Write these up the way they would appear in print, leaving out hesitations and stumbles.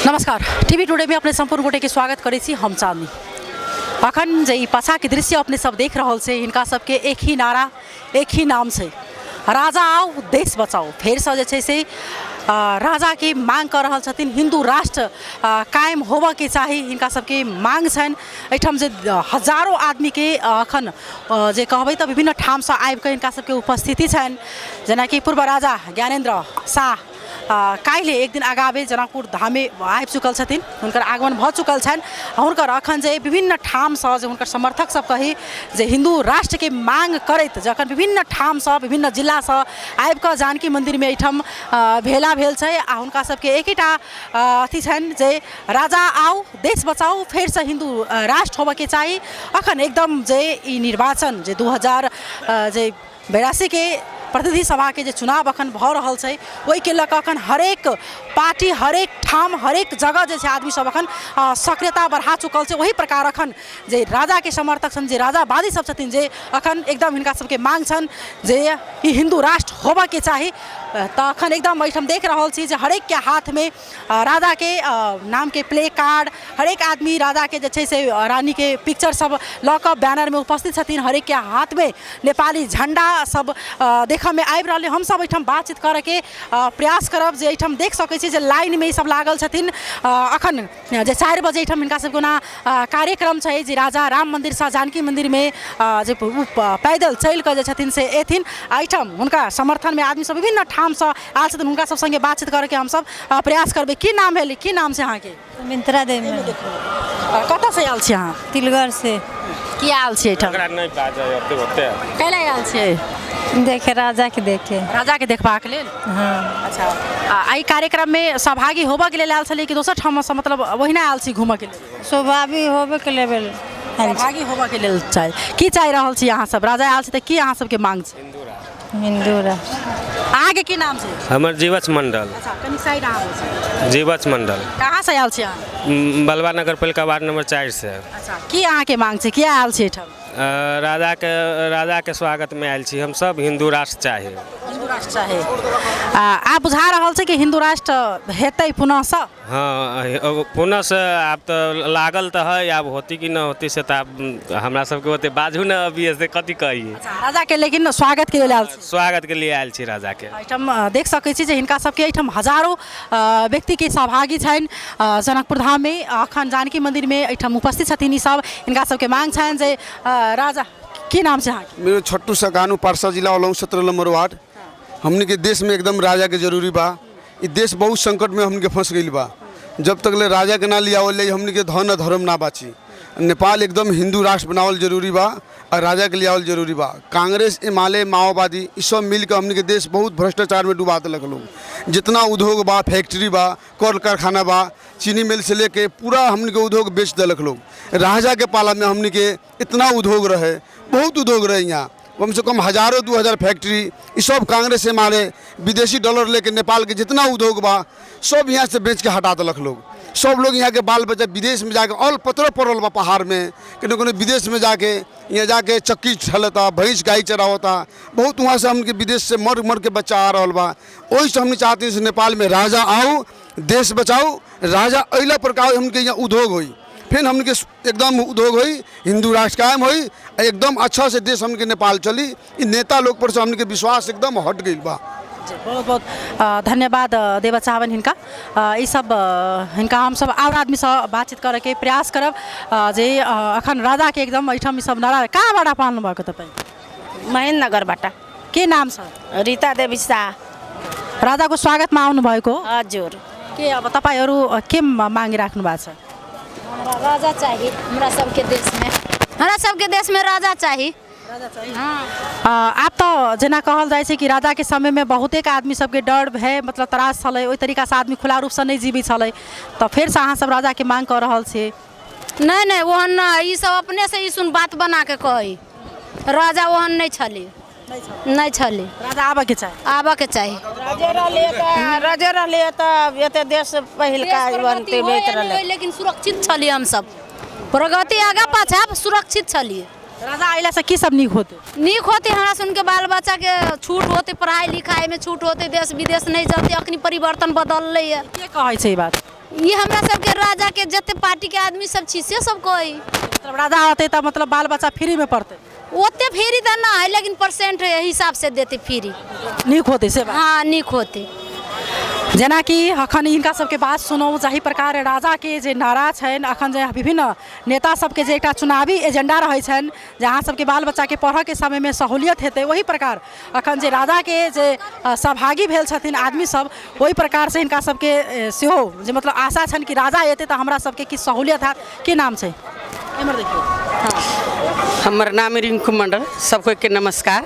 नमस्कार, TV today में अपने सम्पूर्ण गोटे के स्वागत करै छी। हम चांदनी। अखन जे ई पाछाके दृश्य अपने सब देख रहल छै, हिनका सबके एक ही नारा, एक ही नाम छै, राजा आओ देश बचाओ। फेरसँ जे छै से राजाके मांग कऽ रहल छथिन, हिन्दू राष्ट्र कायम होबऽके चाही, हिनका सबके मांग छनि। एहिठाम जे हजारो आदमीके अखन जे कहबै तऽ विभिन्न ठामसँ आबिकऽ हिनका सबके उपस्थिति छनि। जेनाकि पूर्व राजा ज्ञानेन्द्र शाह काल्हि एक दिन आगावे जनकपुर धाममे आबि चुकल छथिन, हुनकर आगमन भऽ चुकल छनि। हुनकर अखन जे विभिन्न ठामसँ जे हुनकर समर्थक सब कही जे हिन्दू राष्ट्रके मांग करैत जखन विभिन्न ठामसँ विभिन्न जिलासँ आबिकऽ जानकी मन्दिरमे एहिठाम भेला भेल छै आ हुनका सबके एकेटा अथी छनि जे राजा आउ देश बचाउ, फेरसँ हिन्दू राष्ट्र होबऽके चाही। अखन एकदम जे ई निर्वाचन जे 2000 जे 82के प्रतिनिधि सभाके जे चुनाव अखन भऽ रहल छै, ओहिके लऽ कऽ अखन हरेक पार्टी हरेक ठाम हरेक जगह जे छै आदमी सब अखन सक्रियता बढ़ा चुकल छै। ओहि प्रकार अखन जे राजाके समर्थक छनि, जे राजावादी सब छथिन, जे अखन एकदम हिनका सबके मांग छनि जे ई हिन्दू राष्ट्र होबऽके चाही, तऽ अखन एकदम एहिठाम देख रहल छी जे हरेकके हाथमे राजाके नामके प्ले कार्ड, हरेक आदमी राजाके जे छै से रानीके पिक्चर सब लऽ कऽ बैनरमे उपस्थित छथिन। हरेकके हाथमे नेपाली झण्डा सब देखऽमे आबि रहल अइ। हमसब एहिठाम बातचीत करऽके प्रयास करब जे एहिठाम देख सकै छी जे लाइनमे ई सब लागल छथिन। अखन जे 4 बजे एहिठाम हिनका सबके ओना कार्यक्रम छै जे राजा राम मन्दिरसँ जानकी मन्दिरमे जे पैदल चलि कऽ जे छथिन से एथिन। एहिठाम हुनका समर्थनमे आदमी सब विभिन्न ठामसँ आयल छथिन। हुनका सब सङ्गे बातचीत करऽके हमसब प्रयास करबै। की नाम भेल, की नाम छै अहाँके? मिंत्रा देवी। कतऽसँ आयल छी अहाँ? तिलगढ़ से। की आयल छी एहिठाम? एकरा नहि बाजय ओते ओते। कैला आयल छियै? देखे, राजा के देखे। राजाके देखबाक लेल? हाँ। अच्छा, आ एहि कार्यक्रममे सहभागी होबऽके लेल आयल छलियै कि दोसर ठामसँ, मतलब ओहिना आयल छी घूमऽके लेल? स्वभावी होबे के लेवल आयल छी। सहभागी होबऽके लेल चाही। की चाहि रहल छी अहाँ सब? राजा आयल छी तऽ की अहाँ सबके मांग छै? हिन्दू राष्ट्र। अहाँके की नाम छै? हमर जीवछ मंडल। अच्छा, कनि साइड अहाँ। जीवछ मंडल। कहाँ से आयल छी अहाँ? बलवा नगर पालिका वार्ड नंबर 4 से। अच्छा, की अहाँके मांग छै, किया आयल छी एहिठाम? राजाके स्वागतमे आयल छी हमसब। हिन्दू राष्ट्र चाही। हिन्दू राष्ट्र चाही। आब बुझा रहल छै कि हिन्दू राष्ट्र हेतै पुनःसँ? हाँ, पुनः से आब तऽ लागल तऽ है, आब होती कि न होती से तऽ आब हमरा सबके ओते बाजू ने अभी से कथी कहिए। अच्छा, राजाके लेकिन स्वागतके लेल आयल छी? स्वागतके लिए आयल छी राजाके। एहिठाम देख सकै छी जे हिनका सबके एहिठाम हजारो व्यक्तिके सहभागी छनि। जनकपुर धाममे अखन जानकी मन्दिरमे एहिठाम उपस्थित छथिन ई सब। हिनका सबके मांग छनि जे राजा। की नाम छै अहाँके? मेरो छट्टू सगानू, पारसा जिला, अलौं 17 नंबर वार्ड। हमनी के देश में एकदम राजा के जरूरी बा। ई देश बहुत संकट में हमनी के फंस गई बा। जब तक ले राजा के ना लियावल जाई, हमनी के धन धर्म ना बाची। नेपाल एकदम हिंदू राष्ट्र बनावल जरूरी बा और राजा के लियावल जरूरी बा। कांग्रेस, एमाले, माओवादी ई सब मिल के हमनी के देश बहुत भ्रष्टाचार में डुबा देलक लोग। जितना उद्योग बा, फैक्ट्री बा, कल कारखाना बा, चीनी मिल से लेके पूरा हमनी के उद्योग बेच देलक लोग। राजा के पाला में हमनी के इतना उद्योग रहे, बहुत उद्योग रहे यहाँ, कम से कम हजारों 2000 फैक्ट्री, ई सब कांग्रेस से मारे विदेशी डॉलर लेके नेपाल के जितना उद्योग बा सब यहाँ से बेच के हटा देलक लोग। सब लोग यहाँ के बाल बच्चा विदेश में जाके ऑल पत्थर पड़ल बा पहाड़ में, कोनो कोनो विदेश में जाके यहाँ जाके चक्की छलता, भैंस गाय चरावता। बहुत वहाँ से हमके विदेश से मर मर के बच्चा आ रहल बा। ओहि से हमनी चाहते हैं नेपाल में राजा आओ देश बचाओ। राजा अइला पर का हमके यहाँ उद्योग होई, फिर हमके एकदम उद्योग होई, हिंदू राष्ट्र कायम होई, एकदम अच्छा से देश हमके नेपाल चली। ई नेता लोग पर से हमके विश्वास एकदम हट गई बा। बहुत बहुत धन्यवाद देबऽ चाहबनि हिनका। ई सब हिनका हमसब आओर आदमीसँ बातचीत करऽके प्रयास करब जे अखन राजाके एकदम एहिठाम ई सब नारा। कहाँबाट पाल्नु भएको तपाईँ? महेन्द्रनगरबाट। के नाम छ? रीता देवी शाह। राजाको स्वागतमा आउनु भएको हो? हजुर। के अब तपाईँहरू के मागिराख्नु भएको छ? हमरा राजा चाही, हमरा सबके देशमे, हमरा सबके देशमे राजा चाही। आब तऽ जेना कहल जाइ छै कि राजाके समयमे बहुतेक आदमी सबके डर भय मतलब त्रास छलै, ओहि तरीकासँ आदमी खुला रूपसँ नहि जीबै छलै, तऽ फेरसँ अहाँ सब राजाके माँग कऽ रहल छी? नहि नहि, ओहन नहि, ई सब अपनेसँ ई सुन बात बनाके कहै, राजा ओहन नहि छलै, नहि छलै। राजा आबऽके चाही? आबऽके चाही। राजे रहलियै तऽ, राजे रहलियै तऽ एते देश पहिलका देश प्रगति बनते होइ होइत या नहि रहलै। होइ, लेकिन सुरक्षित छलियै हमसब, प्रगति आगा पाछा सुरक्षित छलियै। राजा अयलासँ की सब नीक होतै? नीक होतै, हमरा सुनके बाल बच्चाके छूट होतै, पढ़ाइ लिखाइमे छूट होतै, देश विदेश नहि जतै। अखनी परिवर्तन बदललै। के कहै छै ई बात? ई हमरा सबके राजा के जते पार्टी के आदमी सब छी से सब कहै। मतलब राजा होतै तऽ मतलब बाल बच्चा फ्रीमे पढ़तै? ओते फ्री तऽ ना है, लेकिन परसेंट हिसाब से देते फ्री। नीक होतै से बात? हाँ, नीक होते। जेनाकि अखन हिनका सबके बात सुनू, जाहि प्रकार राजाके जे नारा छनि, अखन जे विभिन्न नेता सबके जे एकटा चुनावी एजेंडा रहै छनि जे अहाँ सबके बाल बच्चाके पढ़ऽके समयमे सहूलियत हेतै, ओहि प्रकार अखन जे राजाके जे सहभागी भेल छथिन आदमी सब, ओहि प्रकारसँ हिनका सबके सेहो जे मतलब आशा छनि कि राजा एतै तऽ हमरा सबके किछु सहूलियत हैत। की नाम छै? एम्हर देखियौ। हमर नाम रिंकू मंडल, सब कोई के नमस्कार।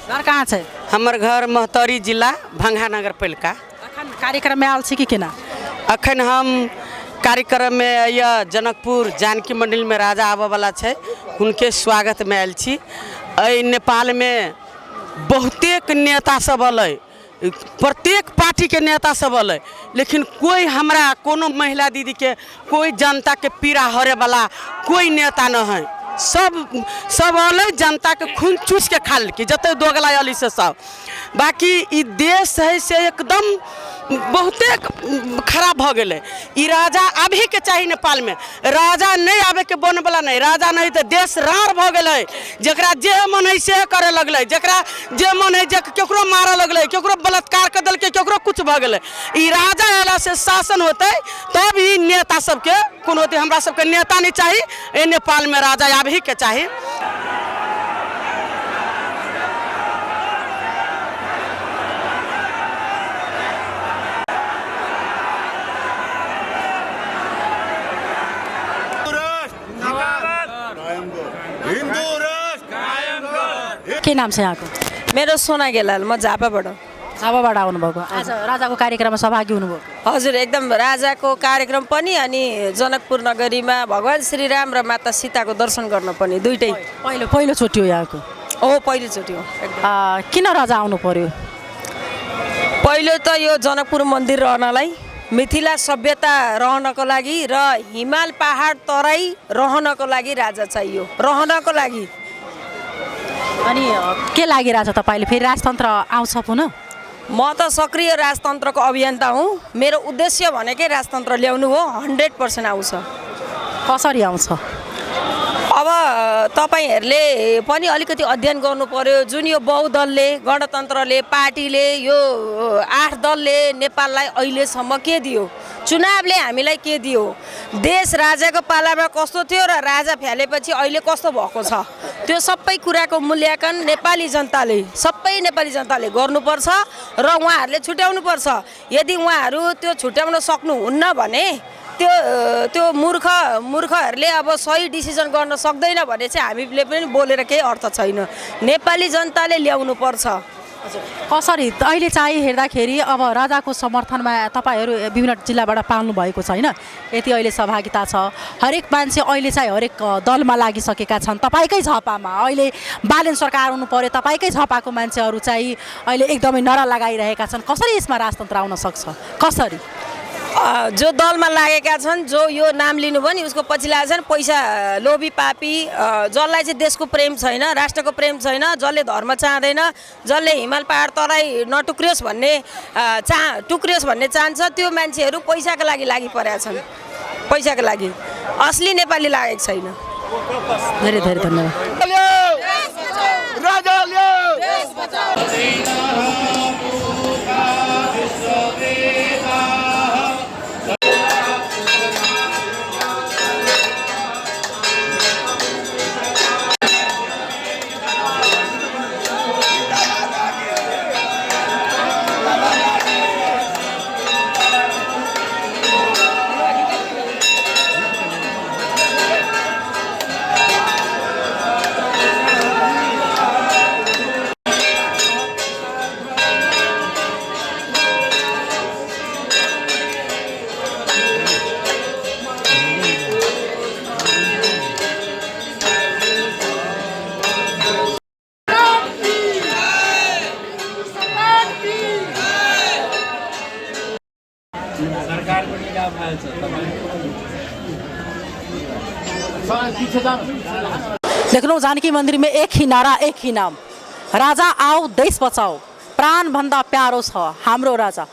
घर कहाँ छै? हमर घर महोत्तरी जिला भंगा नगर पालिका। अखन कार्यक्रममे आयल छी कि केना? अखन हम कार्यक्रममे यऽ जनकपुर जानकी मंदिरमे राजा आबऽवला छै, हुनके स्वागतमे आयल छी। एहि नेपालमे बहुतेक नेता सब अलै, प्रत्येक पार्टीके नेता सब अलै, लेकिन कोइ हमरा कोनो महिला दीदीके कोइ जनताके पीड़ा हरैवला कोइ नेता नहि है। सब सब अलै जनताके खून चूसके खा लेलकै, जते दोगला अलै से सब। बाकी ई देश है से एकदम बहुते खराब भऽ गेलै। ई राजा आबहेके चाही नेपालमे, राजा नहि आबैके बनवला नहि, राजा नहि तऽ देश रार भऽ गेलै। जकरा जे मन है से करे लगलै, जकरा जे मन है जे केकरो मारऽ लगलै, केकरो बलात्कार कऽ देलकै, केकरो किछु भऽ गेलै। ई राजा अयलासँ शासन होतै तब ई नेता सबके कोनो होतै। हमरा सबके नेता नहि चाही, एहि नेपालमे राजा आबहेके चाही। के नाम छ यहाँको? मेरो सोना गेलाल, म झापाबाट। झापाबाट आउनुभएको, आज राजाको कार्यक्रममा सहभागी हुनुभएको? हजुर, एकदम राजाको कार्यक्रम पनि अनि जनकपुर नगरीमा भगवान् श्रीराम र माता सीताको दर्शन गर्न पनि दुइटै। पहिलो पहिलोचोटि हो यहाँको? हो, पहिलोचोटि हो एकदम। किन राजा आउनु पर्यो? पहिलो त यो जनकपुर मन्दिर रहनलाई, मिथिला सभ्यता रहनको लागि र हिमाल पहाड तराई रहनको लागि राजा चाहियो, रहनको लागि। अनि के लागिरहेछ तपाईँले, फेरि राजतन्त्र आउँछ पुनः? म त सक्रिय राजतन्त्रको अभियन्ता हुँ। मेरो उद्देश्य भनेकै राजतन्त्र ल्याउनु हो। 100% आउँछ। कसरी आउँछ? अब तपाईँहरूले पनि अलिकति अध्ययन गर्नु पर्यो। जुन यो बहुदलले, गणतन्त्रले, पार्टीले, यो 8 दलले नेपाललाई अहिलेसम्म के दियो? चुनावले हामीलाई के दियो? देश राजाको पालामा कस्तो थियो र राजा फ्यालेपछि अहिले कस्तो भएको छ, त्यो सबै कुराको मूल्याङ्कन नेपाली जनताले, सबै नेपाली जनताले गर्नुपर्छ र उहाँहरूले छुट्याउनुपर्छ। यदि उहाँहरू त्यो छुट्याउन सक्नुहुन्न भने त्यो त्यो मूर्खहरूले अब सही डिसिजन गर्न सक्दैन भने चाहिँ हामीले पनि बोलेर केही अर्थ छैन। नेपाली जनताले ल्याउनुपर्छ। कसरी? अहिले चाहिँ हेर्दाखेरि अब राजाको समर्थनमा तपाईँहरू विभिन्न जिल्लाबाट पाल्नु भएको छ होइन, यति अहिले सहभागिता छ, हरेक मान्छे अहिले चाहिँ हरेक दलमा लागिसकेका छन्। तपाईँकै झापामा अहिले बालेन सरकार आउनु पर्यो, तपाईँकै झापाको मान्छेहरू चाहिँ अहिले एकदमै नारा लगाइरहेका छन्। कसरी यसमा राजतन्त्र आउन सक्छ? कसरी? जो दलमा लागेका छन्, जो यो नाम लिनुभयो नि उसको पछि लागेका छन्, पैसा लोभी पापी, जसलाई चाहिँ देशको प्रेम छैन, राष्ट्रको प्रेम छैन, जसले धर्म चाहँदैन, जसले हिमाल पहाड तराई नटुक्रियोस् भन्ने टुक्रियोस् भन्ने चाहन्छ, त्यो मान्छेहरू पैसाको लागि लागि परेका छन्। पैसाको लागि असली नेपाली लागेको छैन। धेरै धेरै धन्यवाद। देखलहुँ जानकी मंदिर में एक ही नारा, एक ही नाम, राजा आओ देश बचाओ, प्राण भन्दा प्यारो छ हाम्रो राजा।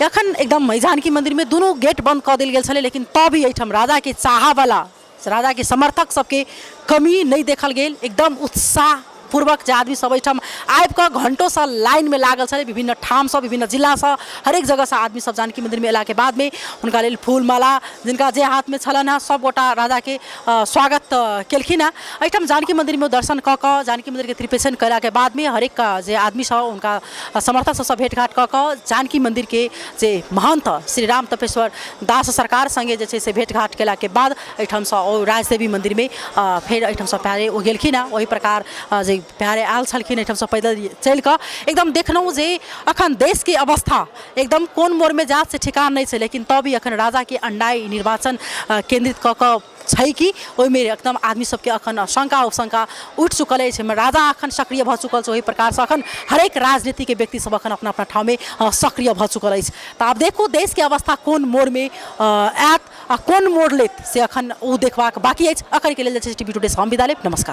एखन एकदम जानकी मन्दिरमे दुनू गेट बन्द कऽ देल गेल छलै, लेकिन तब भी एहिठाम राजाके चाहऽवला, राजाके समर्थक सबके कमी नहि देखल गेल। एकदम उत्साह पूर्वक जे आदमी सब एहिठाम आबि कऽ घंटोसँ लाइनमे लागल छलै। विभिन्न ठामसँ, विभिन्न जिलासँ, हरेक जगहसँ आदमी सब जानकी मन्दिरमे अयलाके बादमे हुनका लेल फूल माला जिनका जे हाथमे छलनि हेँ सब गोटा राजाके स्वागत केलखिन हेँ। एहिठाम जानकी मन्दिरमे दर्शन कऽ कऽ जानकी मन्दिरके त्रिपेक्षण कयलाके बादमे हरेक जे आदमी सब हुनका समर्थक सबसँ भेँट घाँट कऽ कऽ जानकी मन्दिरके जे महन्थ श्री राम तपेश्वर दास सरकार सङ्गे जे छै से भेँट घाँट कयलाके बाद एहिठामसँ ओ राजदेवी मन्दिरमे फेर एहिठामसँ पयरे ओ गेलखिन हेँ। ओहि प्रकार जे पयरे आयल छलखिन एहिठामसँ पैदल चलि कऽ एकदम देखलहुँ जे अखन देशके अवस्था एकदम कोन मोड़मे जायत से ठेकान नहि छै, लेकिन तब भी अखन राजाके अननाइ निर्वाचन केन्द्रित कऽ कऽ छै कि ओहिमे एकदम आदमी सबके अखन शङ्का उपशङ्का उठि चुकल अछि। राजा अखन सक्रिय भऽ चुकल छै, ओहि प्रकारसँ अखन हरेक राजनीतिके व्यक्ति सब अखन अपना अपना ठाममे सक्रिय भऽ चुकल अछि। तऽ आब देखू देशके अवस्था कोन मोड़मे आयत आ कोन मोड़ लेत से अखन ओ देखबाक बाकी अछि। अखनके लेल जे छै टीवी टुडे से हम विदा लेब। नमस्कार।